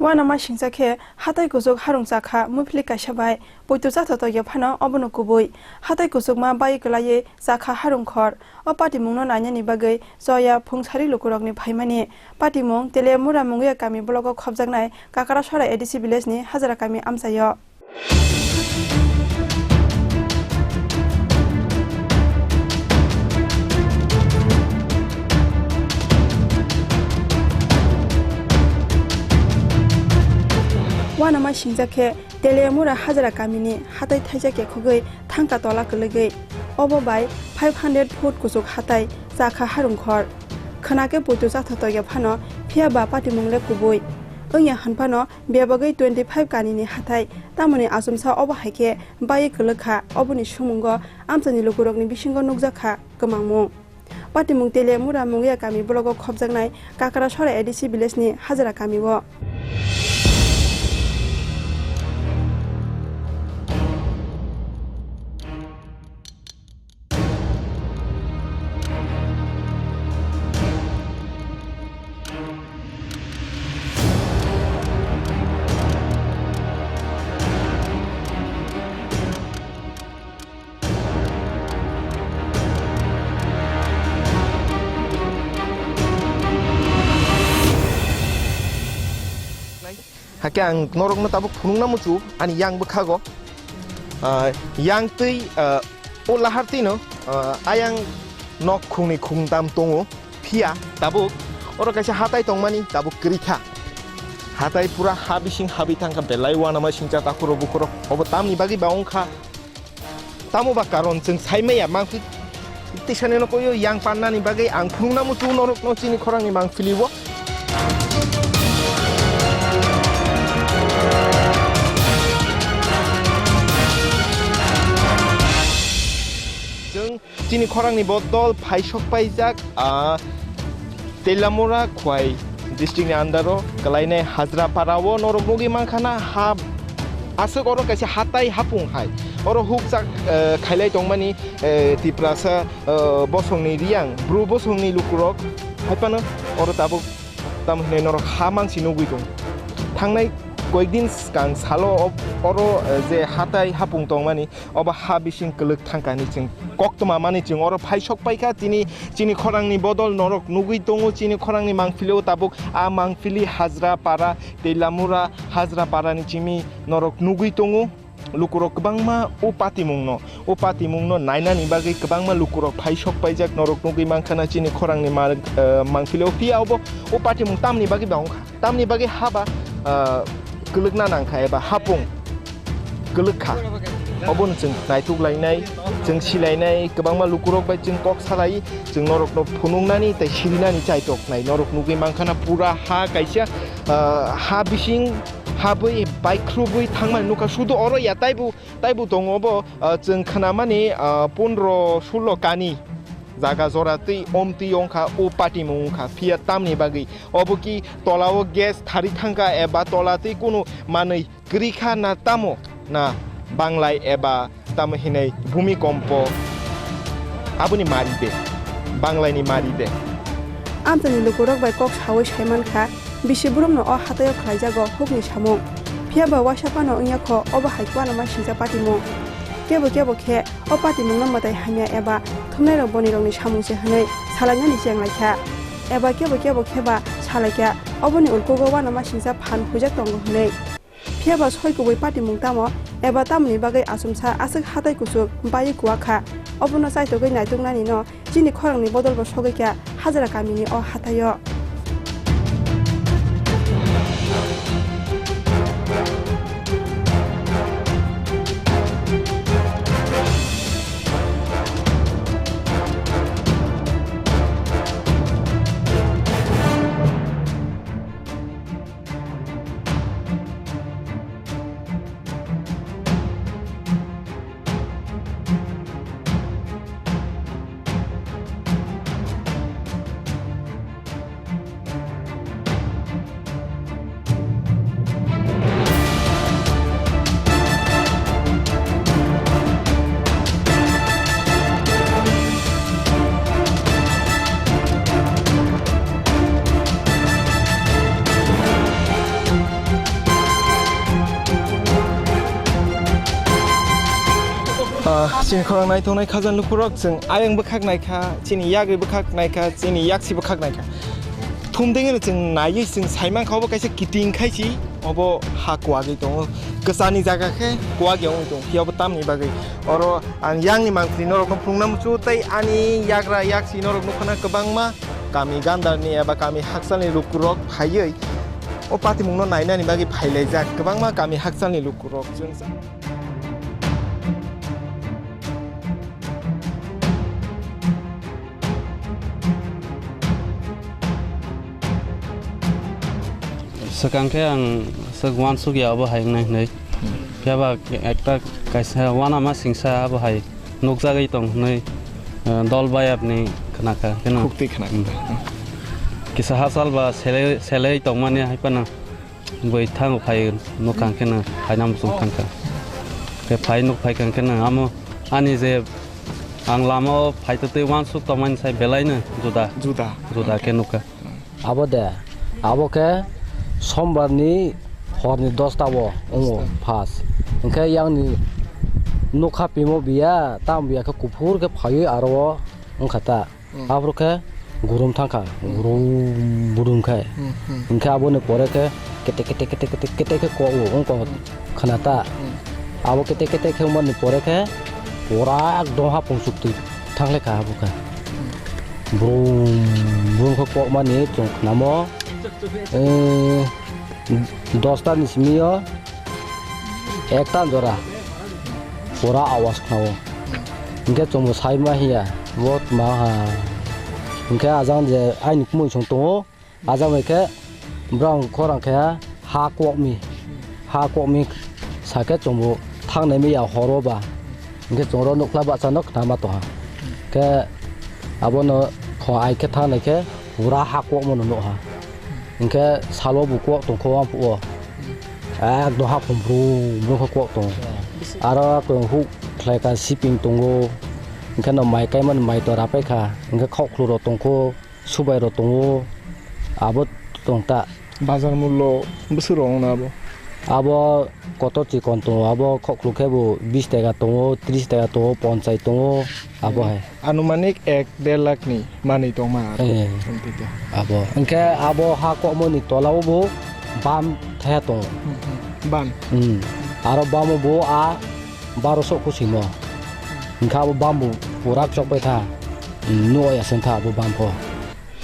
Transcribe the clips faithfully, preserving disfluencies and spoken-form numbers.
Uanama singcha khe hatai kuchuk harung chakha muiphili kaisa bai poito chathotok ya phano obono kubui. Hatai kuchukma bai kwlaiwi chakha harung khor. O patimungno nainani bagwi choya phungsari lukurokni phaimani. Patimung Teliamura Munguya kami blogo khopjaknai Kakarasora A D C village ni Hajra kami amchaio. Uanama singjak khe Teliamura Hajra kamini hatai thaisa kekhogwi thangka tola kwlwgwi. Obo bai five hundred foot kuchuk hatai chakha harung khor. Khwna khe poito chathotok ya phano, phiya ba patimung le kubui. Wngya hwn phano bebagwi twenty five kanini hatai, tamoni achomsa obo hai khe baiwi kwlwk kha, oboni sumungo amchaini lukurokni bisingo nukjak kha kwmangmung. Patimung Teliamura Munguya kami blogo khopjaknai Kakarasora A D C village ni Hajra kamio. Hakhe ang norokno tabuk phunukna muchungo, ani yang bwkhago, ah, yang twi, ah, o lahar twino, ah, ayang nok khungni khungtam tongo, phiya tabuk oro kaisa hatai tongmani tabuk kwrwi kha. Hatai pura ha bising habwi thangkha, belai uanama singcha takhurok bukhurok, obo tamni bagwi ba wngkha? Tamo ba karon chwng sai maya mangpili tisani no koyo yang pannani bagwi ang phunukna muchungo norokno chini khorangni mangpili o. Chwng chini khorangni bodol phaisok paijak, ah, Teliamura Khwai district ni under o kwlainai Hajra para o norok nugwi mankha na ha aswk oro kaisa hatai hapung hai. Oro hukchak, eh, khailai tongmani, eh, Tiprasa, eh, bosongni riyang, bru bosongni lukurok hai phano oro tabuk tamo hinwi norok ha mansi nugwi tong. Thangnai koyekdin swkang salo o-, oro, eh, je hatai hapung tongmani, obo ha bising kwlwk thangkani chwng koktwma mani chwng oro phaisok paikha, chini, chini khorangni bodol norok nugwi tongo, chini khorangni mangpili o tabuk a mangpili Hajra para, Teliamura Hajra parani chimi norok nugwi tongo. Lukurok kwbangma o patimungno, o patimungno nainani bagwi kwbangma lukurok phaisok paijak norok nugwi mankha na chini khorangni mar-, eh, mangpili o, phiya obo o patimung tamni bagwi ba wngkha? Tamni bagwi haba, ah, kwlwkna nangkha eba hapung kwlwk kha. Obono chwng naituk lainai, chwng silainai, kwbangma lukurok bai chwng kok salai, chwng norokno phunuknani tei sirinani chaitoknai. Norok nugwi mankha na pura ha kaisa, ah, ha bising habwi baikhrubwi thangmani nukha. Sudu oro ya taibo, taibo tongo obo, ah, chwng khnamani, ah, pondro sulo kani jaga jora twi omtwi wngkha, o patimung wngkha. Phiya tamni bagwi obo ki tola o gas thari thangkha eba tola twi kunu manwi kwrwi kha na tamo na banglai eba tamo hinwi bhumikompo aboni mari de, banglaini mari de. Amchaini lukurok bai kok sawi sai mankha, bisi borokno o hataio khlaijago hukni samung. Phiya ba waisa phano wngya kho obo hai uanama singcha patimung. Kebo kebo khe o patimungno mwtai hamya eba thumnairok bonirokni samung se hwnwi salainani cheng lai kha. Eba kebo kebo khe ba salai kha, oboni ulkugo uanama singcha phan huijak tongo hwnwi. Phiya ba soi kubui patimung tamo eba tamoni bagwi achomsa aswk hatai kuchuk baiwi kuwa kha, obono chaitogwi naituknani no chini khorangni bodol bo sogwi kha Hajra kamini o hataio. Chini khorang naithoknai khajani lukurok, chwng ayang bwkhak naikha, chini yagwi bwkhak naikha, chini yaksi bwkhak naikha. Thumdengeno chwng naiwi chwng saimankha obo kaisa kiting khai si, obo ha kuwagwi tongo. Kwchani jaga khe kuwagwi wngwi tongo. Phiya obo tamni bagwi? Oro ang yangni mangpili norokno phunukna muchungo tei ani yagra yaksi norok nukha na kwbangma kami gandarni eba kami hakchalni lukurok phaiwi o patimungno nainani bagwi phailaijak kwbangma kami hakchalni lukurok. Chwng Swkang khe ang swk uansuk ya obo hai wngnai hwnwi. Phiya ba ekta kaisa uanama singsa abo hai nukjagwi tong hwnwi, eh, dol bayapni khnakha kheno. Khuktwi khnakha. Hmm. Kisa hachal ba selei, selei tongmani hai phano. Bui thango phai nukha hwnkhe no phaina muchung thangkha. Khe phai nuk phaikha hwnkhe no amo ani je ang lama o phaitotwi uansuk tongmani sai belai no juda. Juda. Juda khe nukha. Abo de, abo khe sombar ni hor ni dosta o wngo. Dosta. First. Hwnkhe yang ni nukha pimo biya, tamo biya khe kuphur khe phaiwi aro o wngkha ta. Hmm. Aphuru khe gurum thangkha, hmm, gurum budum khe. Hmm, hmm. Hinkhe aboni pore khe kete kete kete kete kete khe kok o, wng kok khna ta. Hmm. Abo kete kete khe wngmani pore khe pura ekdom hapung chuk twi thanglaikha abo khe. Hmm. Brum brum khe kokmani chwng khnamo, eh, dosta ni simi o. Ekta jora pura awas khnao. Hinkhe chwngbo saima hiya, bo tma ha. Hinkhe ajang je aini kumui song tongo, ajang bai khe borok khorang khe ha kokmi, ha kokmi sakhe chwngbo thangnai miya horo ba. Hinkhe chwngro nukla bachano khnama tongha. Khe abono kho ai khe thangnai khe pura ha kokmano nukha. Hinkhe salo bo kok tongkho amphuo. Ekdom haphung brum brum khe kok tongo. Aro kok huk khlaikha siping tongo. Hinkhe no mai kaimani mai tora paikha. Hinkhe khokhlurok tongkho, subairok tongo. Abo tongta. Bazar mullo bwswk rok wngna abo? Abo kotor chikon tongo, abo khoklu khe bo bish taka tongo, trish taka tongo, ponchai tongo, abo hai. Anumanik ek der lakh ni manwi tongma aro. Eh. Abo. Hinkhe abo ha kokmoni tola o bo bam thaya tongo. Hmm, hmm. Bam. Hmm. Aro bam o bo a baroso kusimo. Hinkhe abo bam bo purak chokpai tha. Hmm, nuya seng tha abo bam pho.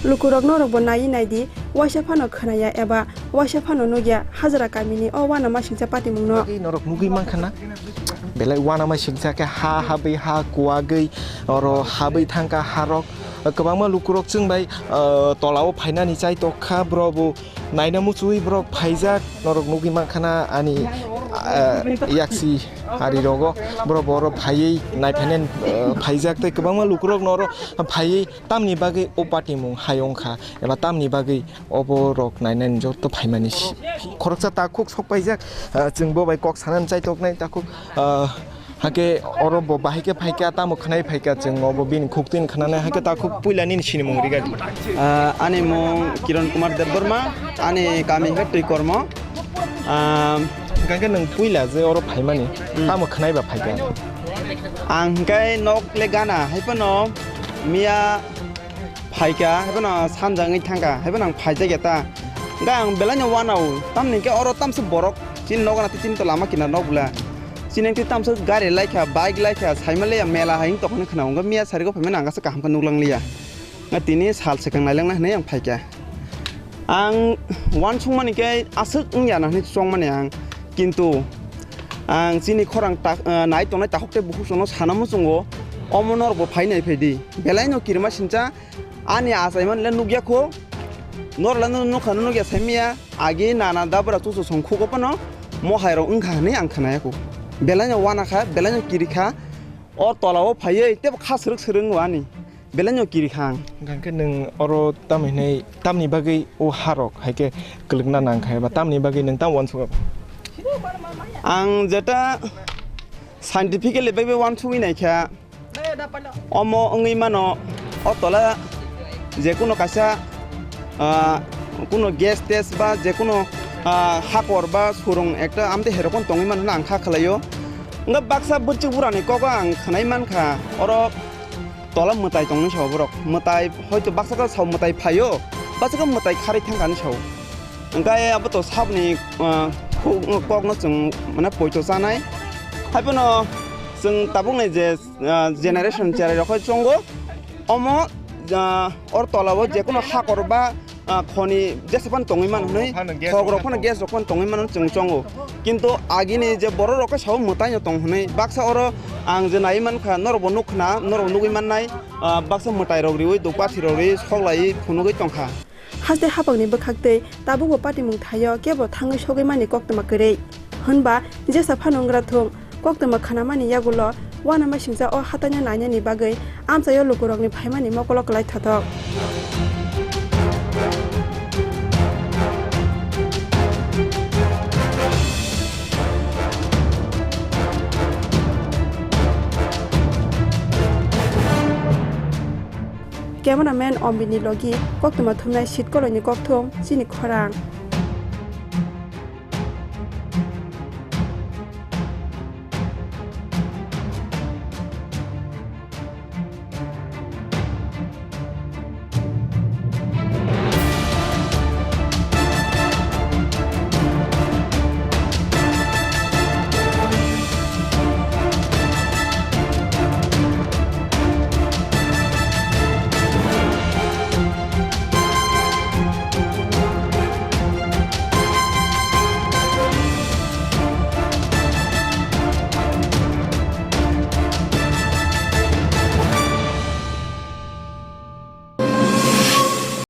Lukurok norokbo naiwi naidi, waisa phano khwnaya eba waisa phano nukya Hajra kamini o uanamasingcha patimungno. Bagwi norok nugwi mankha na, belai uanamasingcha khe ha habwi ha kuwagwi oro habwi thangkha harok. Kwbangma lukurok chwng bai, ah, tolao phainani chai tokkha, bwrokbo naina muchungwi borok phaijak, norok nugwi mankha na ani, ah, yaksi ari rogo borok bo oro phaiwi naiphainani, ah, phaijak tei kwbangma lukurok noro phaiwi Tamni bagwi o patimung hai wngkha, eba tamni bagwi obo rok nainani joto phaimani si-, khoroksa takhuk sok paijak, ah, chwng bo bai kok sanani chaitoknai takhuk, ah, hakhe oro bo bahai khe phaikha, tamo khwnai phaikha, chwng obo bini khuk twini khwnanai, hakhe takhuk puila nini sinimung rigadi. Ah, ani mung Kiran Kumar Debbarma, ani kami hwnkhe Twikormo. Ah, hwnkhe nwng puila je oro phaimani, hmm, tamo khwnai ba phaikha? Ang hwnkhe nok le gana, hai phano miya phaikha, hai phano sanja wngwi thangkha, hai phano ang phaijakya ta. Hwnkhe ang belai no uanao, tamni hwnkhe oro tamsa borok chini nogo na tei chini to lama kinar nok bwla. Chini hwnkhe tamsa gari laikha, bike laikha, saima leya mela hai wng tongkha hwnwi khwnao, hwnkhe miya sarigo phaimani ang aswk kaham khe nuklang liya. Nga tini sal swkang nailangna hwnwi ang phaikha. Ang uansukmani khe aswk wngya na hwnwi chongmani ang, kintu ang chini khorang ta-, ah, nai tongnai takhuk tei bukhuk chwngno sana muchungo, omo norokbo phai nai phai di. Belai no kirima sincha ani achaimani le nukya kho, norok le nukha no nukya saimanya, agi nana dabra chuchu song khugo phano mohai rok wngkha hwnwi ang khwnaya kho. Belai no uana kha, belai no kiri kha, o tola o phaiwi teibo kha swrwk swrwk wngo ani. Belai no kiri kha ang. Hwnkhe nwng oro tamo hinwi, tamni bagwi o harok hai khe kwlwkna nang kha eba tamni bagwi nwng tamo uansukha? Ang jeta scientifically bai bai uansugwi naikha, omo wngwi mano, o tola je kuno kaisa, ah, kuno gas test ba je kuno, ah, hakor ba surung ekta amtwi hai rokno tongwi mano hwnwi ang kha khlaio. Wngkha baksa bwrwk burani kogo ang khwnai mankha, oro tola mwtai tongni sao borok. Mwtai hoito baksa khe sao mwtai phaio, baksa khe mwtai kharwi thangkani sao. Wngkha abo to saboni, ah, kok-, kokno chwng mane poito chanai. Haiphano chwng tabukni je, ah, generation cherai rok chongo, omo, ah, or tolao jekono hakor ba ah, khoni jesa phano tongwi mano hwnwi, thok rok phano gas rok phano tongwi mano chwng chongo. Kintu agini je borok rok khe sao mwtai no tong hwnwi, baksa oro ang je naiwi mankha, norok bo nukha na, norok nugwi mannai, ah, baksa mwtai rok riwi, dukpati rok riwi, sok laiwi phunugwi tongkha. Haste hapangni bwkhak tei tabukbo patimung thaio kebo thangwi sogwi mani koktwma kwrwi. Hwnba jesa phano wngwra thung, koktwma khanamani yagulo uanamasingcha o hataino nainani bagwi amchaio lukurokni phaimani mokolo kwlai thothok. Cameraman Ombini logi koktwma thumnai Sitkoloini kokthum chini khorang.